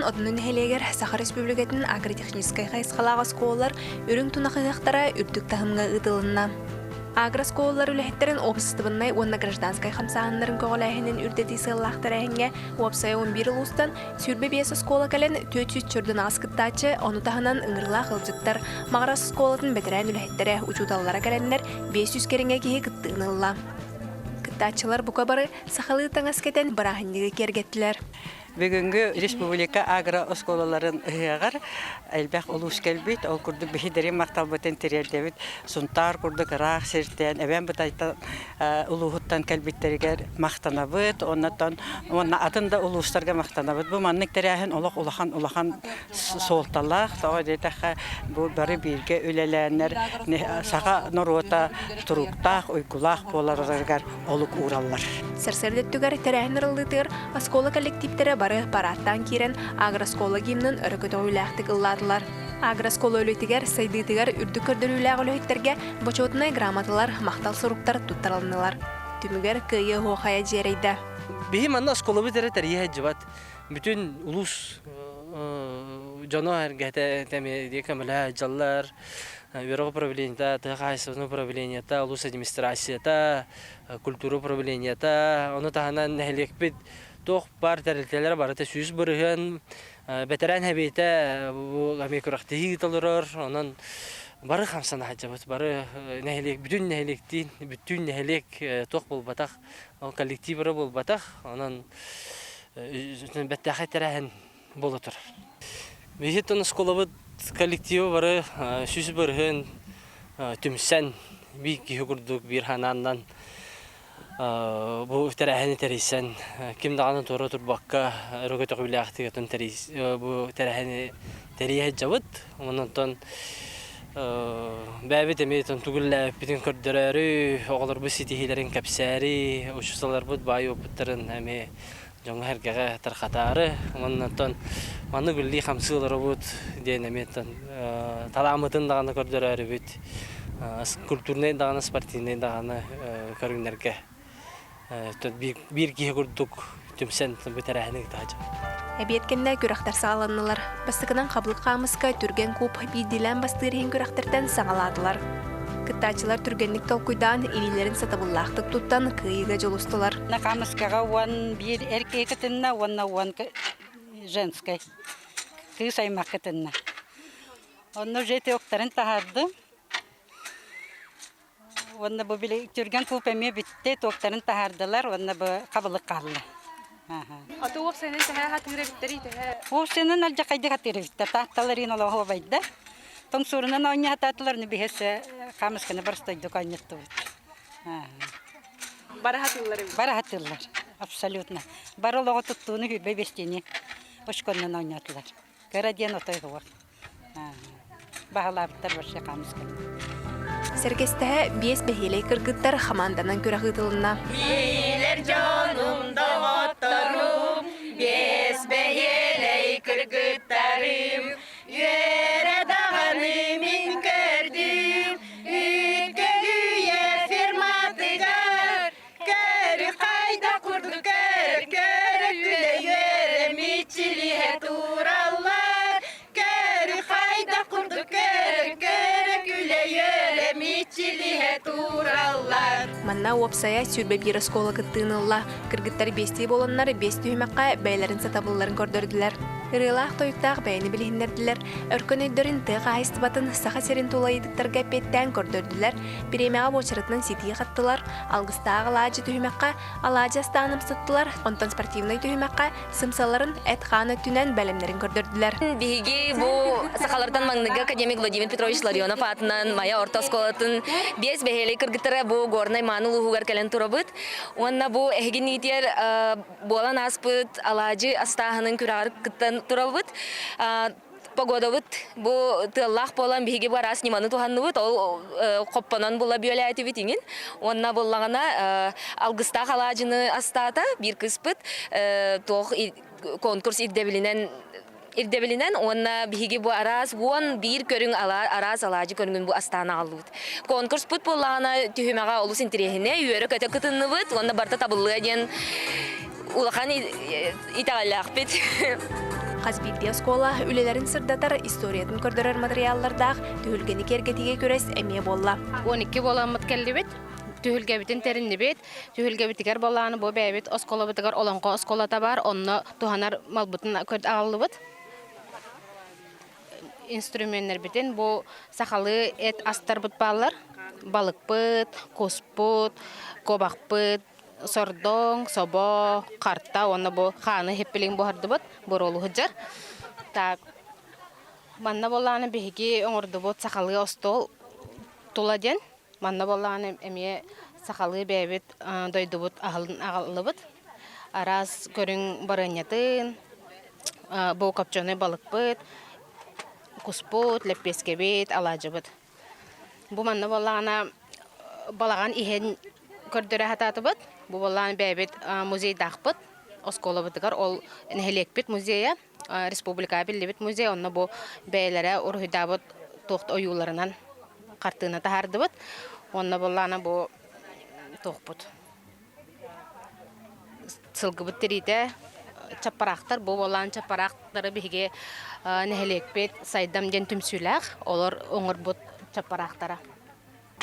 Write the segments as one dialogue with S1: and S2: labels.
S1: улууһун Одуну нэһилиэгэр Саха Республикатын агротехническай хайысхалаах оскуолалар үрүҥ тунах ыһыахтара үрдүк таһымҥа ыытылынна. Агрооскуолалар үлэһиттэрин уопсастыбаннай уонна гражданскай хамсааһыннарын көҕүлээһинин үрдэтии сыаллаах тэрээһиҥҥэ уопсайа 11 улуустан 25 оскуола кэлэн 448 кыттааччы, ону таһынан ыҥырыылаах ыалдьыттар, Маҕарас оскуолатын бэтэрээн үлэһиттэрэ, учууталлара кэлэннэр 500 кэриҥэ киһи кыттыыны ылла. Кыттааччылар бука бары сахалыы таҥас кэтэн бырааһынньыгы киэргэттилэр.
S2: Бүгүҥҥү республика агро-оскуолаларын ыһыаҕар элбэх улуус кэлбит. Ол курдук биһи махталбытын тириэрдэбит. Сунтаар курдук ыраах сиртэн, Эбээн Бытайтан улууһуттан кэлбиттэригэр махтанабыт. Оннотон уонна атын да улуустарга махтанабыт. Бу маннык тэрээһин олох улахан улахан суолталаах. Тоҕо диэтэххэ, бу бары бииргэ үлэлээннэр саха норуота туруктаах, уйгулаах буоларыгар олук уураллар.
S1: Сарсыарда өттүгэр тэрээһин ырыллыытыгар оскуола коллективтэрэ бары параадтаан киирэн агрооскуола гимнын өрө көтөҕүүлээхтик ыллаатылар. Агрооскуола үлэтигэр, сайдыытыгар үрдүк көрдөрүүлээх үлэһиттэргэ бочуотунай грамоталар, махтал суруктар туттарылыннылар. Түмүгэр кыайыы оһуохайа дьиэрэйдэ.
S3: Биһи манна оскуолабыт эрэ тэрийэ сылдьыбат. Бүтүн улуус дьоно эргэтэ көмөлөһө сылдьаллар. Үөрэх управлениета, тыа хаһаайыстыбатын управлениета, улуус администрацията, культура управлениета, ону таһынан нэһилиэкпит туох баар тэрилтэлэрэ барыта 100% бэтэрээн сэбиэтэ бу эмиэ күрэхтэһии ыыта олорор. Онон бары хамсана сылдьабыт, бары нэһилиэк, бүтүн нэһилиэктиин, бүттүүн нэһилиэк туох буолбатах, ол коллектив эрэ буолбатах. Онон бэртээхэй тэрээһин буола турар. Биһиги оскуолабыт коллектива бары 100% түмсэн, биир киһи курдук биир ханааннан бу тэрээһини тэрийсэн, ким даҕаны туора турбакка өрө көтөҕүүлээхтик отон бу тэрээһини тэрийэ сылдьабыт. Онон бэйэбит эмиэ тугуллээбиппитин көрдөрөөрү, оҕолорбут ситиһиилэрин кэпсээри, учууталларбыт баай уопуттарын эмиэ дьоҥҥо-сэргэҕэ тарҕатаары уонна оттон маннык үлэлии-хамсыы олоробут диэн эмиэ оттон талааммытын даҕаны көрдөрөөрүбүт культурнай даҕаны спортивнай даҕаны көрүҥнэргэ биир киһи курдук түмсэн бу тэрээһини ыыта сылдьабыт.
S1: Эбиэт кэннэ күрэхтэр саҕаланнылар. Бастакынан хабылык хаамыска түргэн куб биирдиилээн бастыыр иһин күрэхтэртэн саҕалаатылар. Кыттааччылар түргэнник толкуйдаан, илиилэрин сатабыллаахтык туттан кыайыыга дьулустулар.
S2: Хаамыскаҕа 11 эр киһи кытынна уонна 10 женскай кыыс аймах кытынна. Онно уже тыоктарын таһаардым. Уонна бу били түргэн куб эмиэ бүттэ, туоктарын таһаардылар уонна бу хабылык хаалла.
S1: Аты уопсайынан төһө хатыыр эбиттэрий төһө?
S2: Уопсайынан алдьархайдык хатыыр эбиттэр. Таатталарыын олоҕу убайда. Тоҥсуурунан оонньоотаатылар, биһэс хаамысканы барыстойдук оонньоттубут.
S1: Бары хатыыллар эбит.
S2: Бары хатыыллар, абсолютно. Бары олоҕу туттууну хүрбэ бестини очконнан оонньоотулар. Кыра диэн отой суох. Баһылаабыттар вообще хаамысканы.
S1: Сэргэстэһэ биэс бэһиэлэй кыргыттар хамаанданан күрэх ыытылынна.
S4: Билэр дьонум доҕотторум, биэс бэһиэлэй кыргыттарым, үөрэ даҕаны мин көрдүм, үүт көлүйэ ферматыгар, көрү хайда курдук көр, көрө күлэ үөрэ мичилиһэ тураллар, көрү хайда курдук көр, көрө күлэ үөрэ мичилиһэ тураллар.
S1: Манна уопсайа 21 оскуола кыттыыны ылла. Кыргыттар биэстии буоланнар биэс түһүмэххэ бэйэлэрин сатабылларын көрдөрдүлэр. Ырыалаах-тойуктаах бэйэни билиһиннэрдилэр, өркөн өйдөрүн тыа хаһаайыстыбатын Саха сирин тулайыытыттарга эппиэттээн көрдөрдүлэр, бириэмэҕэ буочаратынан ситии хаттылар, алгыстаах алаадьы түһүмэххэ алаадьы астаан амсаттылар, онтон спортивнай түһүмэххэ сымсаларын эт-хаан өттүнэн бэлэмнэрин көрдөрдүлэр.
S5: Биһиги бу сахалартан маҥнайгы академик Владимир Петрович Ларионов аатынан Майа орто оскуолатын биэс бэһиэлэй кыргыттара бу Горнай Мааны улууһугар кэлэн турабыт. Уонна бу эһиги иитиэр буолан ааспыт алаадьы астааһынын күрэҕэр кыттан турабыт. Погодабыт бу тыаллаах буолан биһиги бу араас ньыманы туһанныбыт, ол хоппонон була бүөлээтибит иҥин. Уонна буоллаҕына алгыстаах алаадьыны астаата биир кыыспыт туох конкурс ирдэбилинэн ирдэбилинэн уонна биһиги бу араас 11 көрүҥ араас алаадьы көрүҥүн бу астаан аҕаллыбыт. Конкурспут буоллаҕына түһүмэҕэ олус интэриэһинэй, үөрэ-көтө кытынныбыт уонна барыта табыллыа диэн улахан итэҕэллээхпит.
S1: Хас биирдии оскуола үлэлэрин сырдатар, историятын көрдөрөр материаллардаах түһүлгэни киэргэтиигэ күрэс эмиэ буолла.
S6: 12 буоламмыт кэллибит. Түһүлгэбитин тэриннибит. Түһүлгэбитигэр буоллаҕына бу бэйэбит оскуолабытыгар олоҥхо оскуолата баар, онно туһанар малбытын аҕаллыбыт. Инструменнэрбитин бу сахалыы эт астарбыт бааллар. Балыкпыт, куспут, куобахпыт, сордоҥ, собо, харта уонна бу хааны хиппилин буһардыбыт, буруолу сылдьар. Так, манна буоллаҕына биһиги оҥордубут сахалыы остуол тула диэн. Манна буоллаҕына эмиэ сахалыы бэйэбит дойдубут аһылын аҕаллыбыт. Араас көрүҥ барыанньатын, бу копченый балыкпыт, куспут, лэппиэскэбит, алаадьыбыт. Бу манна буоллаҕына балаҕан иһин көрдөрө сатаатыбыт. Бу буоллаҕына бэйэбит музейдаахпыт. Оскуолабытыгар ол нэһилиэкпит музейа, республикаҕа биллибит музей. Онно бу бэйэлэрэ уруһуйдаабыт туох ойууларынан хартыына таһаардыбыт. Онно буоллаҕына бу туохпут Сылгыбыт тириитэ чаппараахтар бу буолаан чаппараахтары биһиги нэһилиэкпит Сайдам диэн түмсүүлээх олор оҥорбут чаппараахтара.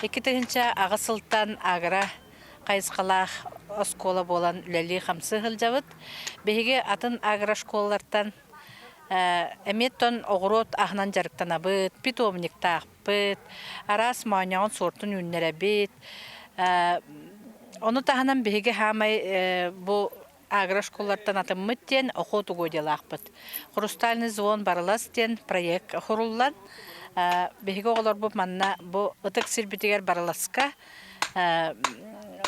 S7: 2008 сылтан агро хайысхалаах оскуола буолан үлэлии-хамсыы сылдьабыт. Биһиги атын агрошколалартан эмиэ оҕуруот аһынан дьарыктанабыт, питомниктаахпыт, араас моонньоҕон суортун үүннэрэбит. Ону таһынан биһиги хаамай бу агрошколалартан атыммыт диэн охотугодьялаахпыт. Хрустальный звон Барылас диэн проект хуруллан, биһиги оҕолорбут манна бу ытык сирбитигэр Барыласка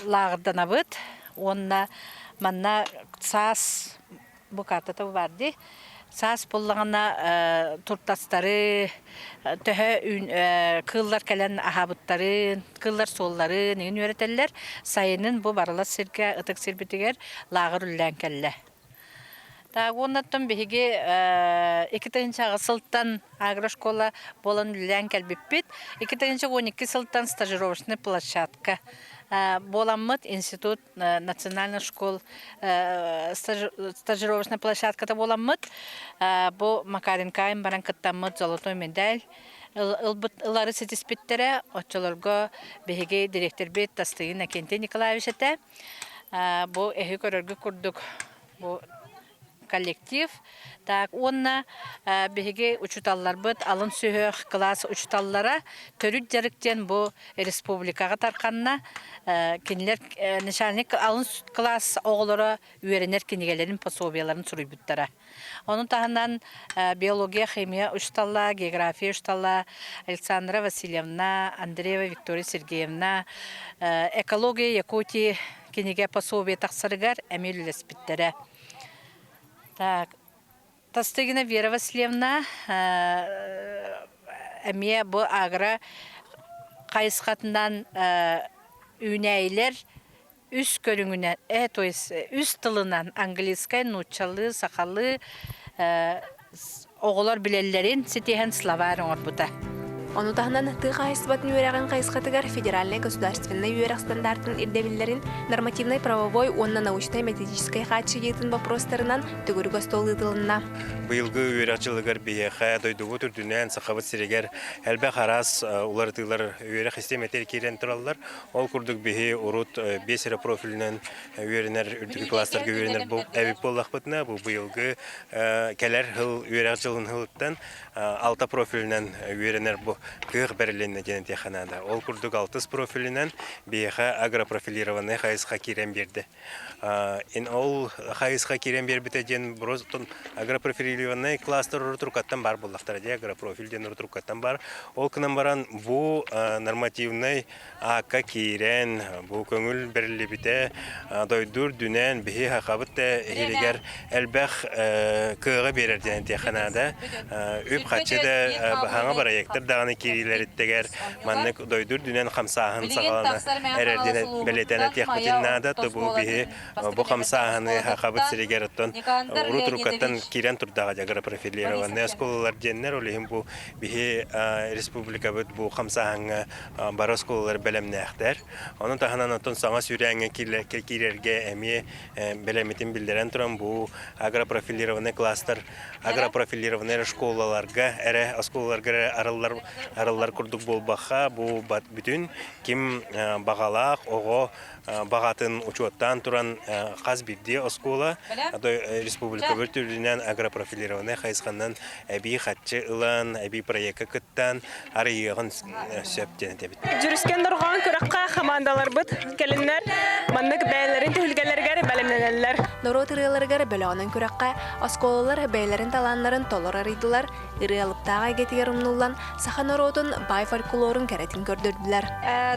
S7: лааҕырданабыт уонна манна саас Бу картата бу баар дии. Саас буллаҕына туртастары, төһө кыыллар кэлэн аһаабыттарын, кыыллар суолларын иҥин үөрэтэллэр. Сайынын бу барылас сиргэ, ытык сирбитигэр лааҕыр үллээн кэллэ. Так уоннаттан биһиги 2008 сылтан агрошкола буолан үлэлээн кэлбиппит. 2012 сылтан стажировочный площадка буоламмыт институт национальная школа стажировочная площадката буоламмыт бу Макаренкайын баран кыттаммыт золотой медаль ылбыт ылары ситиспиттэрэ оччолорго биһиги дириэктэрбит Тастыгин Акентий Николаевич этэ бу эһи көрөргө курдук бу коллектив. Так, уонна биһиги учууталларбыт алын сүһүөх кылаас учууталлара төрүт дьарык диэн бу республикаҕа тарханна. Кинилэр начальник алын кылаас оҕолоро үөрэнэр кинигэлэрин, пособиеларын суруйбуттара. Ону таһынан биология, химия учуутала, география учуутала Александра Васильевна, Андреева Виктория Сергеевна «Экология Якутии» кинигэ пособие тахсарыгар эмиэ үлэлэспиттэрэ. Так, Тастыгина Вера Васильевна эмиэ бу агро хайысхатынан үүнээйилэр үс көрүҥүнэн, э, то есть үс тылынан английскай, нууччалыы, сахалыы оҕолор билэллэрин ситиһэн словарь оҥорбута.
S1: Ону таһынан тыа хаһаайыстыбатын үөрэҕин хайысхатыгар федеральнай государственнай үөрэх стандартын ирдэбиллэрин нормативнай-правовой уонна научнай-методическай хааччыйыытын боппуруостарынан төгүрүк остуол ыытылынна.
S8: Быйылгы үөрэх дьылыгар биһиэхэ дойдубут үрдүнэн Сахабыт сиригэр элбэх араас уларытыылар үөрэх систиэмэтигэр киирэн тураллар. Ол курдук биһи урут биэс эрэ профилинэн үөрэнэр үрдүкү класстарга үөрэнэр эбит буоллахпытына, бу быйылгы кэлэр сыл үөрэх дьылын сылыттан алта профилинэн үөрэнэр бу кыах бэрилиннэ диэн этиэххэ наада. Ол курдук алтыс профилинэн биһиэхэ агропрофилированный хайысха киирэн биэрдэ. Ол хайысха киирэн биэрбитэ диэн агропрофилированный класстар урутурукаттан бар буоллахтара дии, агропрофиль диэн урутурукаттан бар. Ол гынан баран бу нормативнай аакка киирэн, бу көҥүл бэриллибитэ дойду үрдүнэн биһи хахабыт да иһиригэр элбэх кыаҕы биэрэр диэн этиэххэ наада. Үп-харчы да хаҥа бырайыактар даҕаны. даҕаны киириилэриттэгэр маннык дойду үрдүнэн хамсааһын саҕалана эрэрдин бэлиэтээн этиэхпитин наада. Бу биһи бу хамсааһыны Сахабыт сиригэр оттон урут уруккаттан киирэн турдаҕа агропрофилированные оскуолалар диэннэр, ол иһин бу биһи республикабыт бу хамсааһыҥҥа бары оскуолалар бэлэмнээхтэр. Ону таһынан оттон саҥа сүүрээҥҥэ киирэргэ эмиэ бэлэмитин биллэрэн туран бу агропрофилированный класстар агропрофилированный школаларга эрэ оскуолаларга эрэ арыллар арыллар курдук буолбахха бу бүтүн ким баҕалаах оҕо баҕатын учуоттаан туран хас биирдии оскуола республикабыт үрдүнэн агропрофилированный хайысханан эбии хаччы ылан эбии проекка кыттан арыйыаҕын сөп диэн этэбит.
S9: Дьүрүскэн дорҕоон күрэххэ хамаандаларбыт кэлиннэр маннык бэйэлэрин түһүлгэлэригэр бэлэмнэнэллэр.
S1: Норуот ырыаларыгар бөлөҕүнэн күрэххэ оскуолалар бэйэлэрин талааннарын толору арыйдылар, ырыа алыптаах эйгэтигэр умнуллан, саха норуотун баай фольклорун кэрэтин көрдөрдүлэр.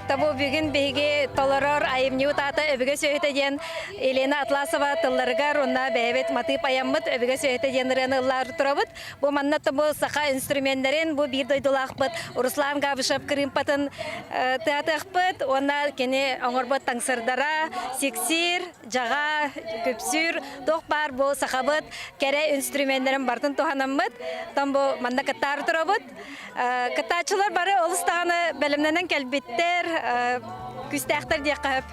S10: Табу бүгүн биһиги толорор айымньыбыт аата Өбүгэ сүөһүтэ диэн Елена Атласова тылларыгар уонна бэйэбит матыып айаммыт Өбүгэ сүөһүтэ диэн ырыаны ыллаар турабыт. Бу манна бу саха инструменнэрин, бу биир дойдулаахпыт Руслан Габышев кырыымпатын тыатыахпыт уонна кини оҥорбут таҥсырдара, сиксиир, дьаҕа, күпсүүр, туох баар бу сахабыт кэрэ инструменнэрин барытын туһанаммыт, тон бу манна кыттаары турабыт. Кыттааччылар бары олус даҕаны бэлэмнэнэн кэлбиттэр, күүстээхтэр диэххэ сөп.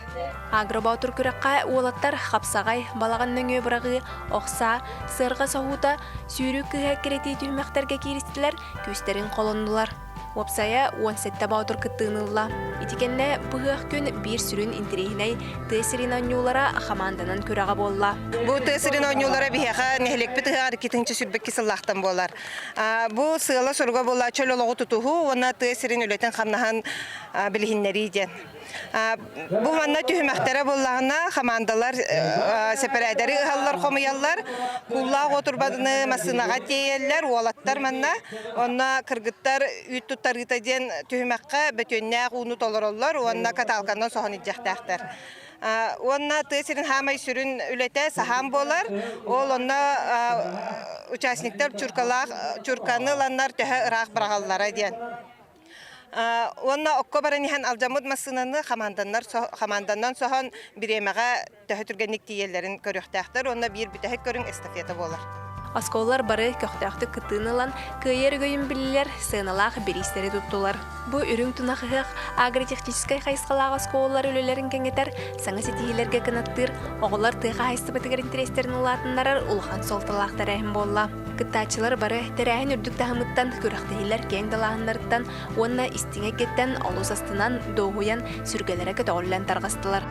S1: Агробоотур күрэххэ уолаттар хапсаҕай, балаҕан нөҥүө быраҕыы, охсаа, сыарҕа соһуута, сүүрүү кыыһа эккирэтии түһүмэхтэргэ кииристилэр, күүстэрин холоннулар. Уопсайа 17 боотур кыттыыны ылла. Ити кэннэ быһыах күн биир сүрүн интэриэһинэй тыа сирин оонньуулара хамаанданан күрэҕэ буолла.
S11: Бу тыа сирин оонньуулара биһиэхэ нэһилиэкпит ыһыаҕар 222 сыллаахтан буолар. Бу сыала-соруга буолла чөл олоҕу тутуһуу уонна тыа сирин үлэтин-хамнаһын билиһиннэрии диэн. Бу манна түһүмэхтэрэ буоллаҕына, хамаандалар сэпэрээдэри ыһаллар, хомуйаллар, кууллаах уотурбаны массыынаҕа тиэйэллэр, уолаттар манна. Онно кыргыттар үүт туттарыыта диэн түһүмэххэ бөтүөннээх ууну толороллор уонна каталканан соһон илдьэхтээхтэр. Уонна тыа сирин хаамай сүрүн үлэтэ саһаан буолар. Ол онно участниктар чуркалаах чурканы ыланнар төһө ыраах быраҕаллара диэн. Уонна окко баран иһэн алдьаммыт массыынаны хамаанданнан соһон бириэмэҕэ төһө түргэнник тиийэллэрин көрүөхтээхтэр уонна биир бүтэһик көрүҥ эстафета буолар.
S1: Оскуолалар бары көхтөөхтүк кыттыыны ылан, кыайар үгөйүн биллилэр, сыаналаах бириистэри туттулар. Бу үрүҥ тунах ыһыах агротехническай хайысхалаах оскуолалар үлэлэрин кэҥэтэр, саҥа ситиһиилэргэ кынаттыыр, оҕолор тыа хаһаайыстыбатыгар интэриэстэрин улаатыннарар улахан суолталаах тэрээһин буолла. Кыттааччылар бары тэрээһин үрдүк таһымыттан, күрэхтэһиилэр киэҥ далааһыннарыттан уонна истиҥ эйгэттэн олус астынан, дуоһуйан, сүргэлэрэ көтөҕүллэн тарҕастылар.